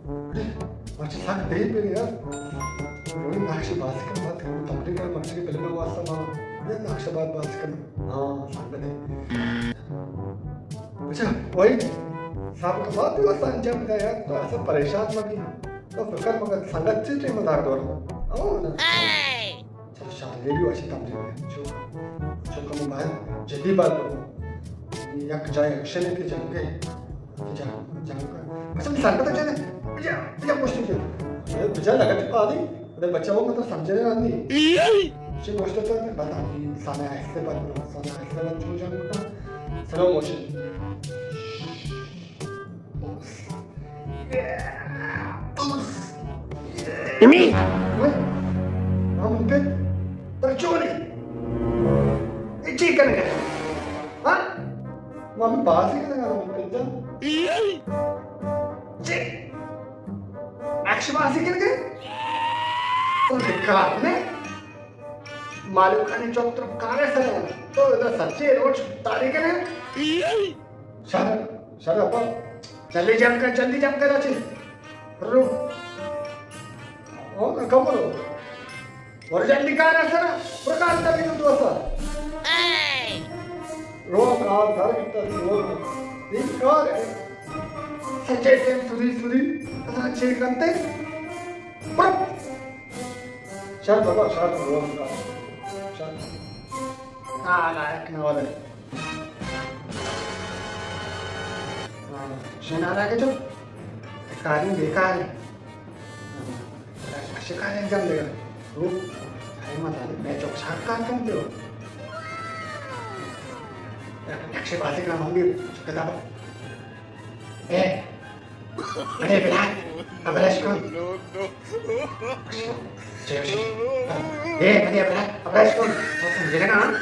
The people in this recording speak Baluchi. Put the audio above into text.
اڑے، مرچی سک دیر بی یار۔ روی نقش باز کن، بات کن، تمرین کن، مرچی کے فلم واسطہ ما، یہ نقش باز باز کن۔ ہاں، سک دیر۔ اچھا، وہی، سب کا بات بھی واسطہ انجام دیا یار، تو ایسا پریشان مت بھی۔ تو فکر مگر سنگت چی ٹیم دار دور۔ او نا۔ چل شاہ، یہ بھی واشی تمرین ہے۔ چو، چو کم باہر جدی بات کرو۔ یک جائے ایکشن ہے کہ جنگ ہے۔ جنگ، جنگ کا۔ اچھا، مثال پتہ چلے۔ بجا، بجا پوچھتے چلے۔ اے بجا لگا تے پادی۔ اے بچہ وہ مطلب سمجھے نہیں آدمی۔ چھ پوچھتے تو بتا، سامنے ایسے بات کرو، سامنے ایسے بات چون جنگ کا۔ Slow motion. امی! ہاں، من پت، ترا چون اے؟ اے چی کنگا؟ ہاں؟ من بازی کنگا، من پت جان۔ چی؟ نقش بازی کنگا؟ تو بیکار نے؟ مالوکانی چوک ترا کارے سر۔ تو ادا سچے روچ تاری کنے؟ شر، شر اپا۔ جلدی جم کر، جلدی جم کر اچے۔ رو۔ او، کم رو۔ اور جلدی کار ہے سر۔ پرکار تبی تو دوستا۔ رو کار سر کتا رو۔ تین کار ہے۔ سچے ٹیم سدی سدی۔ اساں چے کنتے؟ پر۔ شر بابا، شر رو کار۔ شر۔ آ، لائق نہ والے۔ شنارا کے جو کاری بیکار ہے۔ شکار انجام دے گا۔ رو، ارے مت آ، میں چوک شاک کار کم دے ہو۔ نقشے بازی کا ہم بھی کتاب۔ اے، ارے بلال، اب رش کن۔ چلو، چلو۔ اے، ارے بلال، اب رش کن۔ سمجھے نا؟